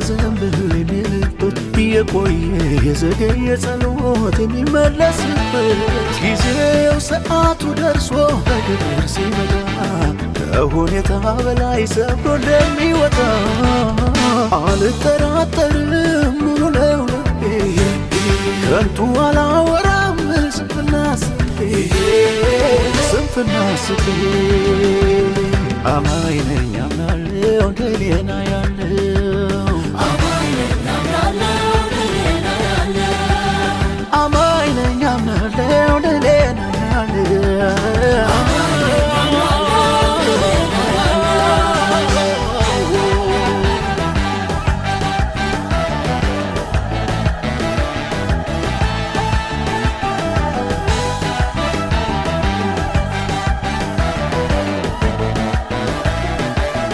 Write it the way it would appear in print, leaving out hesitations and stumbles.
ዘንበል የሚልበት፣ የቆየ የዘገየ ጸሎት የሚመለስበት፣ ጊዜው ሰዓቱ ደርሶ በክብር ሲመጣ ከሁኔታ በላይ ሰብሮ እንደሚወጣ አልጠራጠርም። ሙሉ ነው ልቤ፣ ከንቱ አላወራም ስንፍና አስቤ፣ ስንፍና አስቤ። አማኝ ነኝ።